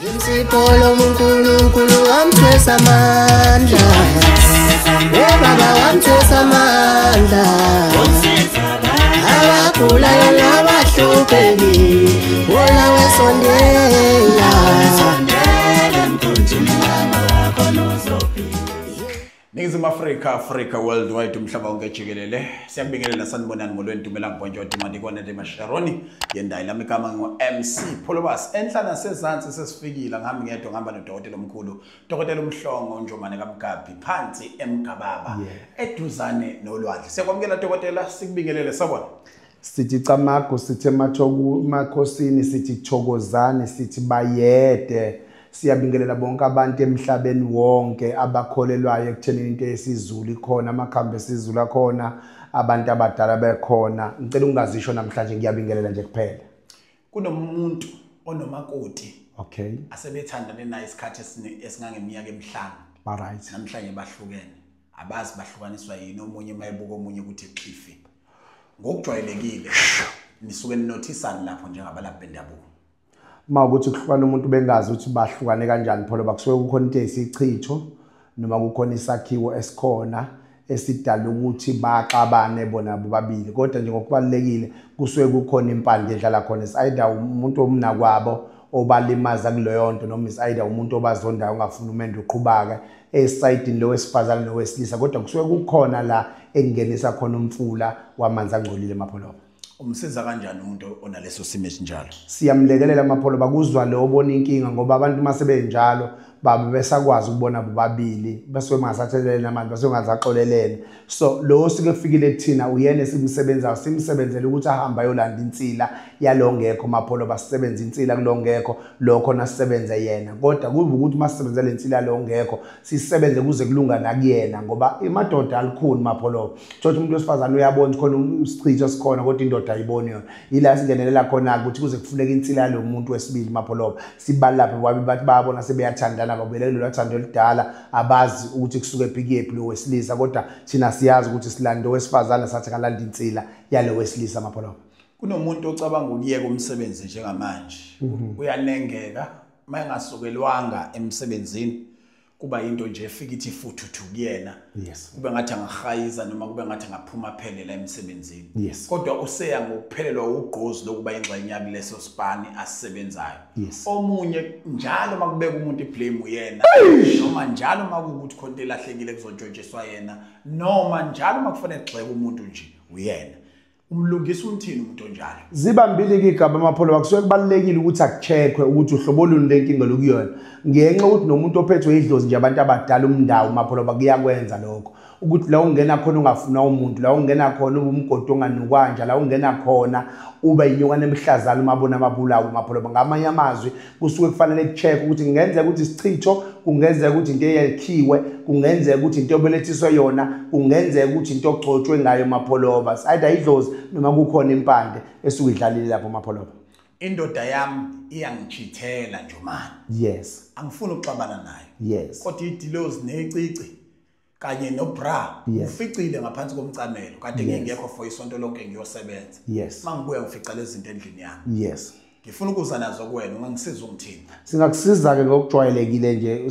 Imsipolo uNkulunkulu wamthwesa amandla. Baba wamthwesa amandla. Abagulayo nabahluphekile, wona wesondela. Ningizimu Afrika, Africa worldwide, umhlaba wonke jikelele. Siyakubingelela, sanibonani, molweni, dumelang, bonjour, madikwane de masharoni. Yendayi lami igama ngu MC Pholobas. Enhla nasezansi sesifikile, ngihambi ngedwa, ngihamba nodokotela omkhulu, Dokotela uMhlongo Njomane kaMgabhi, phansi eMgababa, eduzane nolwandle. Siyakwamukela dokotela, sikubingelele, sawubona. Sithi camagu, sithi emakhosini, sithi thokozani, sithi bayede. Siyabingelela bonke abantu emhlabeni wonke abakholelwayo ekuthenini into yesiZulu ikhona, amakhambi esiZulu akhona, abantu abadala bekhona. Ngicela ungazisho namhlanje, ngiyabingelela nje kuphela. Kunomuntu onomakoti. Okay. Asebethandane naye isikhathi esingangeminyaka emihlanu. All right. Namhlanje bahlukene. Abazi bahlukaniswa yini, omunye mayebuka omunye ukuthi xifi. Ngokujwayelekile nisuke ninothisani lapho njengabalaphi bendabuko? Uma ukuthi kuhlukana umuntu bengazi ukuthi bahlukane kanjani, pholo bakusuke kukhona into eyisichitho noma kukhona isakhiwo esikhona esidala ukuthi baxabane bona bobabili. Kodwa nje ngokubalulekile kusuke kukhona impande edlala khona, is either umuntu omnakwabo obalimaza kuleyo nto, noma is either umuntu obazondayo ongafuni umendo uqhubake esayidini lowesifazane nowesilisa. Kodwa kusuke kukhona la engenisa khona umfula wamanzi angcolile, Mapholoba. Umsiza kanjani umuntu onaleso simo esinjalo? Siyamlekelela, Mapholoba, kuzwa lo obona inkinga, ngoba abantu uma sebenjalo babe besakwazi ukubona bobabili, basuke bengasathelelene amanzi, basuke bengasaxolelene. So lo osuke efikile kuthina uyena esimsebenzayo, simsebenzele ukuthi ahambe ayolanda insila yalo ngekho, Mapholoba. Sisebenze insila kulo ngekho, lo khona sisebenze yena. Kodwa kube ukuthi uma sisebenzele insila lo ngekho, sisebenze kuze kulunga nakuyena, ngoba imadoda alikhuni, Mapholoba. Thothi umuntu wesifazane uyabona khona isichitho esikhona, kodwa indoda ayiboni yona. Yila singenelela khona ukuthi kuze kufuneke insila yalo muntu wesibili, Mapholoba. Sibalaphe wabi bathi bayabona sebeyathandana, babuyele kulelo thando oludala, abazi ukuthi kusuke ephi lo wesilisa. Kodwa thina siyazi ukuthi silanda owesifazane, sathi kalanda insila yalo wesilisa, Mapholoba. Kunomuntu ocabanga ukuyeka umsebenzi njengamanje, uyanengeka uma engasukelwanga emsebenzini, kuba into nje efika ithi futhuthu kuyena. Kube ngathi angahayiza noma kube ngathi angaphuma phelela emsebenzini. Kodwa useya ngokuphelelwa ugqozi lokuba ingxenye yakuleso sipani asisebenzayo. Omunye njalo makubeka umuntu iblame uyena, noma njalo makuwukuthi khona into elahlekile kuzontshontsheswa yena, noma njalo makufanele kugxeke umuntu nje uyena. Umlungisa umthini umuntu onjalo? Zibambili igaba, Mapholoba. Kusuke kubalulekile ukuthi akucheckwe ukuthi uhlobo luni lenkinga lokuyona, ngenxa ukuthi nomuntu ophethwe idlozi nje, abantu abadala, umndawo, Mapholoba, kuyakwenza lokho ukuthi la ungena khona ungafuna umuntu, la ungena khona ube umgodi onganukwanja, la ungena khona ube inyoka nemhlazana umabona amabulawo, Mapholoba. Ngamanye amazwi kusuke kufanele kucheck ukuthi kungenzeka ukuthi isichitho, kungenzeka ukuthi into eyakhiwe, kungenzeka ukuthi into obelethiswe yona, kungenzeka ukuthi into ogcotshwe ngayo, Mapholoba. Either idlozi noma kukhona impande esuke idlalile lapho, Mapholoba. Indoda yami iyangichithela, Njomane. Angifuni ukuxabana nayo. Kodwa idilozi necici kanye nobra uficile ngaphansi komcamelo kade ngingekho for isonto lonke ngiyosebenza. Mangibuya ngifica lezi zinto endlini yami. Ngifuna ukuza nazo kuwena, ungangisiza ungithini? Singakusiza ke ngokujwayelekile nje.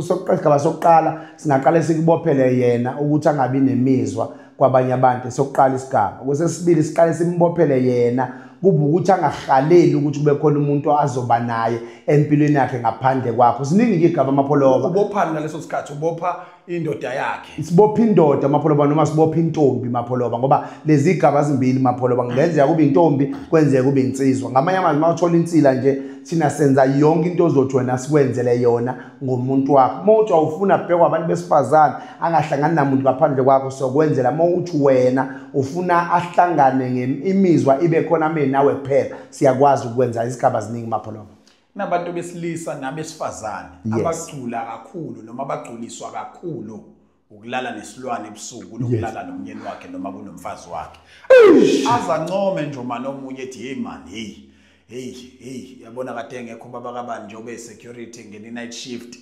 Sokuqala, sokuqala singaqale sikubophele yena ukuthi angabi nemizwa kwabanye abantu, sokuqala isigaba. Okwesibili siqale simbophele yena kube ukuthi angahaleli ukuthi kube khona umuntu azoba naye empilweni yakhe ngaphandle kwakho. Siningi nje igaba, Mapholoba. Ubophani ngaleso sikhathi? Ubopha indoda yakhe? Sibopha indoda, Mapholoba, noma sibopha intombi, Mapholoba, ngoba lezi igaba zimbili, Mapholoba. Kungenzeka kube intombi, kwenzeka kube insizwa. Ngamanye amazwi uma uthola insila nje, thina senza yonke into ozothi wena sikwenzele yona ngomuntu wakho. Uma uthi awufuna kubhekwa abantu besifazane, angahlangani namuntu ngaphandle kwakho, sokwenzela. Uma uthi wena ufuna ahlangane imizwa ibe khona mina nawe kuphela, siyakwazi ukwenza. Izigaba ziningi, Mapholoba. Kunabantu besilisa nabesifazane abacula kakhulu noma abaculiswa kakhulu ukulala nesilwane ebusuku nokulala nomnyeni wakhe noma kunomfazi wakhe. Azancome nje manje omunye ethi, hey man, hey hey hey, yabona kade engekho baba kabani nje obe security ngene night shift,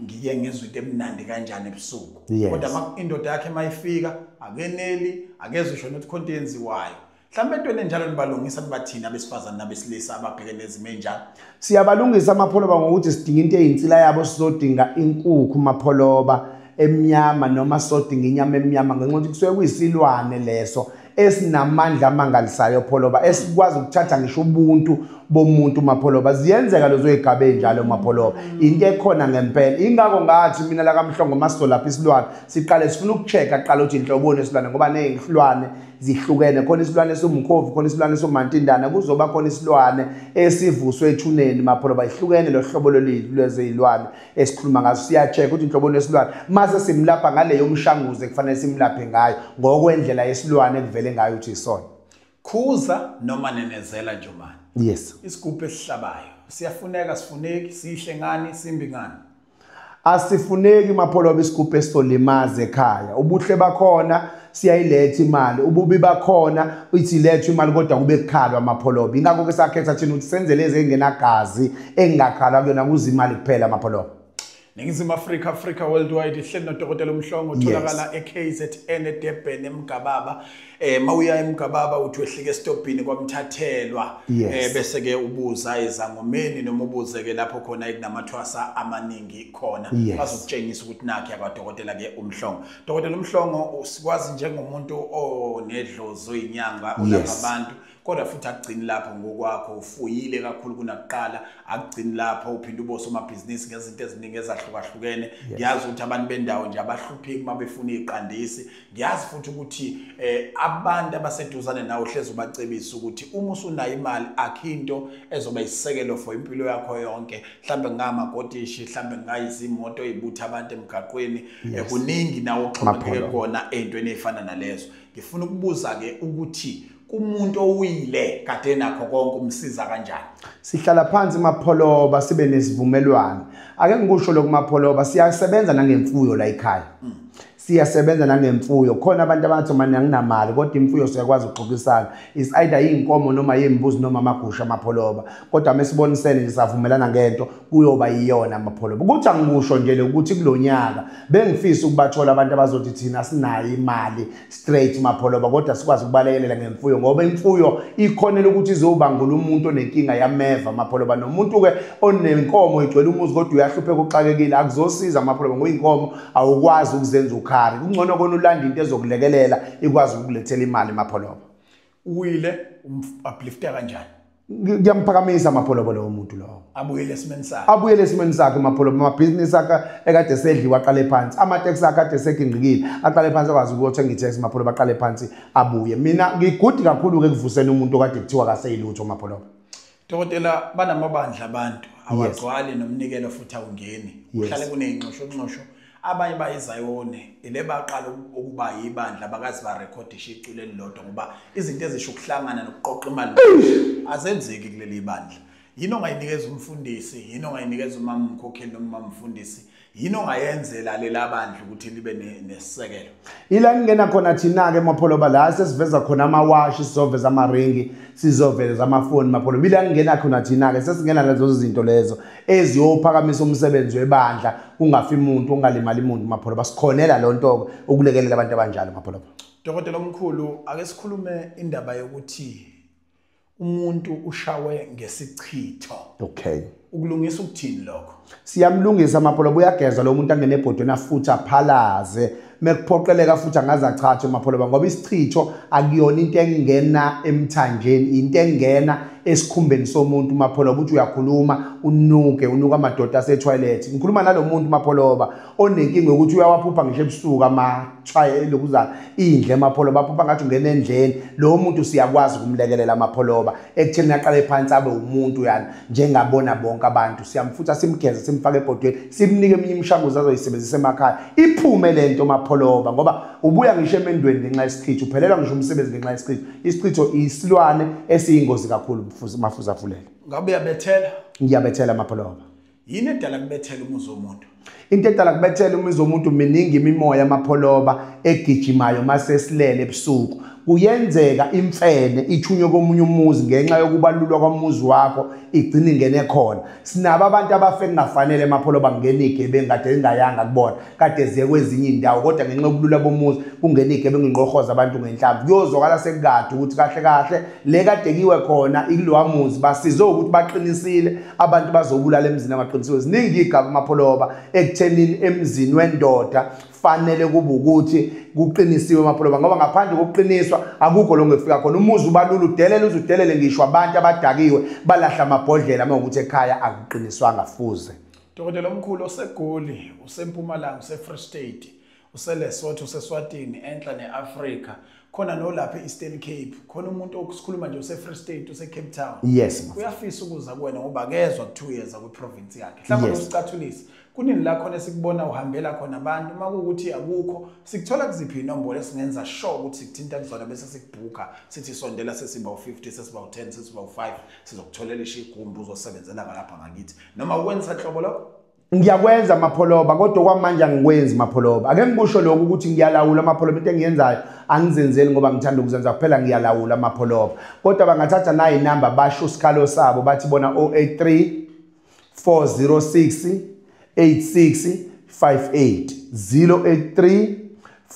ngike ngizwe into emnandi kanjani ebusuku. Kodwa indoda yakhe mayifika akeneli, akezwe shona ukuthi khonto yenziwayo. Mhlawumbe entweni enjalo nibalungisa nibathina abesifazane nabesilisa ababhekene nezimo enjalo. Siyabalungisa Mapholoba ngokuthi sidinga into eyinsila yabo, sizodinga inkukhu Mapholoba emnyama noma sizodinga inyama emnyama, ngenxa yokuthi kusuke kuyisilwane leso esinamandla amangalisayo Pholoba, esikwazi ukuthatha ngisho ubuntu bomuntu Mapholoba. Ziyenzeka lezo zigaba enjalo Mapholoba, into ekhona ngempela. Ingakho ngathi mina la kaMhlongo masizolapha isilwane siqale sifuna ukuchecka aqala ukuthi inhloboni yesilwane, ngoba nezinhlwane zihlukene. Khona isilwane esumkhovu, khona isilwane esumantindana, kuzoba khona isilwane esivuswe ethuneni Mapholoba. Ihlukene lo hlobo lwezilwane esikhuluma ngaso. Siya-check ukuthi inhloboni yesilwane mase simlapha ngaleyo mshanguzo kufanele simlaphe ngayo ngokwendlela yesilwane ekuvele ngayo ukuthi isona. Khuza noma nenezela Njomane. Yes. Isigubhu esihlabayo siyafuneka, sifuneki, sihle ngani, simbi ngani? Asifuneki Mapholoba isigubhu esizolimaza ekhaya. Ubuhle bakhona siyayiletha imali, ububi bakhona uthi ilethwe imali kodwa kube kukhalwa Mapholoba. Ingakho ke sakhetha thina ukuthi senze lezi engenagazi engakhalwa kuyona, kuze imali kuphela Mapholoba. Ningizimu Afrika, Africa Worldwide, ihleli noDokotela Mhlongo, utholakala eKZN, eDurban, eMgababa. Mawuya eMgababa uthi wehlike esitobhini kwaMthathelwa, bese ke ubuza ezangomeni noma ubuze ke lapho khona kunamathwasa amaningi khona, bazokutshengisa ukuthi nakhe akwadokotela ke uMhlongo. Dokotela Mhlongo, usikwazi njengomuntu onedlozi, oyinyanga, olapha abantu, kodwa futhi akugcini lapho ngokwakho, ufuyile kakhulu kunakuqala. Akugcini lapho, uphinde ube usomabhizinisi ngezinto eziningi ezahlukahlukene. Ngiyazi ukuthi abantu bendawo nje abahlupheki uma befuna iqandisi. Ngiyazi futhi ukuthi abantu abaseduzane nawe uhlezi ubacebisa ukuthi uma usunayo imali akho into ezoba isisekelo for impilo yakho yonke, mhlambe ngamakotishi, mhlambe ngayizimoto ezibutha abantu emgaqweni, kuningi nawe oxhomekeke kona ey'ntweni ey'fana nalezo. Ngifuna ukubuza ke ukuthi umuntu owile kade nakho konke umsiza kanjani? Sihlala phansi Mapholoba sibe nesivumelwano. Ake ngikusho lokhu Mapholoba, siyasebenza nangemfuyo la ekhaya. Siyasebenza nangemfuyo. Khona abantu abathi manje anginamali, kodwa imfuyo siyakwazi ukuxoxisana. Is either inkomo noma yimbuzi noma amagusha Mapholoba. Kodwa mesibonisene nje savumelana ngento kuyoba iyona Mapholoba. Ukuthi angikusho nje ukuthi kulonyaka bengifisa ukubathola abantu abazothi thina sinayo imali straight Mapholoba, kodwa sikwazi ukubalekelela ngemfuyo, ngoba imfuyo ikhonela ukuthi izobangula umuntu onenkinga yameva Mapholoba. Nomuntu ke onenkomo igcwele umuzi kodwa uyahlupheka uxakekile, akuzosiza Mapholoba, ngoba inkomo awukwazi ukuzenza ukhari. Kungcono kona ulanda into ezokulekelela ikwazi ukukulethela imali Mapholoba. Uwile uplifta kanjani? Kuyamphakamisa Mapholoba lowo muntu lowo, abuyele esimeni sakhe, abuyele esimeni sakhe Mapholoba. Amabhizinisi akhe ekade sedliwa aqale phansi, amateksi akhe ade segingqikile aqale phansi, akwazi ukuyothenga iteksi Mapholoba, aqale phansi abuye. Mina ngigudi kakhulu ke kuvuseni umuntu okade kuthiwa kaseyilutho Mapholoba. Dokotela, banamabandla abantu awagcwali nomnikelo futhi awungeni, kuhlale kuneyinxoshonxosho. Abanye bayizayone ile baqala ukuba yibandla bakazi ba recordisha iculo elilodwa, ngoba izinto ezisho ukuhlangana nokuqoqa imali azenzeki kuleli bandla. Yini ongayinikeza umfundisi, yini ongayinikeza umama umkhokheli noma umama umfundisi, yini ongayenzela lela bandla ukuthi libe nesisekelo? Ila ngena khona thina ke Mapholoba, la sesiveza khona amawashi, sizoveza amaringi, sizoveza amafoni Mapholoba. Ila ngena khona thina ke sesingena lezo zinto lezo eziyophakamisa umsebenzi webandla, kungafi umuntu, ungalimali umuntu Mapholoba. Sikhonela lonto ukulekelela abantu abanjalo Mapholoba. Dokotela omkhulu, ake sikhulume indaba yokuthi umuntu ushawe ngesichitho. Okay. Ukulungisa ukuthini lokho? Siyamlungisa Mapholoba, uyageza lo muntu angene ebhodweni futhi aphalaze. Mekuphoqeleka futhi angaze achathe Mapholoba, ngoba isichitho akuyona into engena emthanjeni, into engena esikhumbeni somuntu Mapholoba. Uthi uyakhuluma unuke, unuka amadoda ase-toilet. Ngikhuluma nalo muntu Mapholoba onenkinga yokuthi uyawaphupha ngisho ebusuku amathwaye lokuza indle Mapholoba, aphupha ngathi ungena endleni. Lo muntu siyakwazi ukumlekelela Mapholoba ekutheni aqale phansi abe umuntu yani njengabona bonke abantu. Siyamfutha, simgeze, simfake ebhodweni, simnike eminye imishanguzo azoyisebenzisa emakhaya, iphume lento Mapholoba, ngoba ubuya ngisho emendweni ngenxa yesichitho, uphelelwa ngisho umsebenzi ngenxa yesichitho. Isichitho isilwane esiyingozi kakhulu Mafuza Fulela. Ngabe uyabethela? Ngiyabethela Mapholoba. Yini edala kubethela umuzi womuntu? Into edala kubethela umuzi womuntu, miningi imimoya Mapholoba egijimayo mase silele ebusuku. Kuyenzeka imfene ithunywe komunye umuzi ngenxa yokubalulwa kwamuzi wakho, igcine ingene khona. Sinabo abantu abafe kungafanele Mapholoba, kungena igebengu kade zingayanga kubona, kade ziye kwezinye iy'ndawo, kodwa ngenxa yokulula bomuzi kungena igebengu ingqohoza abantu ngenhlamvu. Kuyozwakala sekukade ukuthi kahle kahle le kade kiwe khona ikulowa muzi, basize ukuthi baqinisile abantu bazobulala emzini abaqinisiwe. Ziningi iy'gaba Mapholoba ekuthenini emzini wendoda fanele kube ukuthi kuqinisiwe Mapholoba, ngoba ngaphandle kokuqiniswa akukho lo ngefika khona. Umuzi ubalula udelele, uzudelele ngisho abantu abadakiwe balahla amabhodlela uma ukuthi ekhaya akuqiniswanga fuze. Dokotela omkhulu, oseGoli, useMpumalanga, use-Free State, useLesotho, useSwatini, enhla ne-Afrika, khona nolapha e-Eastern Cape, khona umuntu okusikhuluma nje use-Free State, use-Cape Town. Yes. Uyafisa ukuza kuwena ngoba akezwa kuthiwa uyeza kwiprovince yakhe. Mhlawumbe usicathulise. Kunini la khona esikubona uhambela khona abantu? Uma kuwukuthi akukho, sikuthola kuziphi inombolo esingenza sure ukuthi sikuthinta kuzona bese sikubhuka sithi sondela, sesiba u-50, sesiba u-10, sesiba u-5, sizokutholela isho igumbi uzosebenzela ngalapha ngakithi, noma ukwenza hlobo lokho? Ngiyakwenza Mapholoba, kodwa kwamanje angikwenzi Mapholoba. Ake ngikusho lokhu ukuthi ngiyalawula Mapholoba, into engiyenzayo angizenzeli ngoba ngithanda ukuzenza kuphela, ngiyalawula Mapholoba. Kodwa bangathatha nayi inamba basho isikhalo sabo, bathi bona 083 406 8658, 083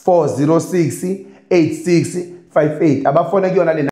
406 8658, abafone kuyona le.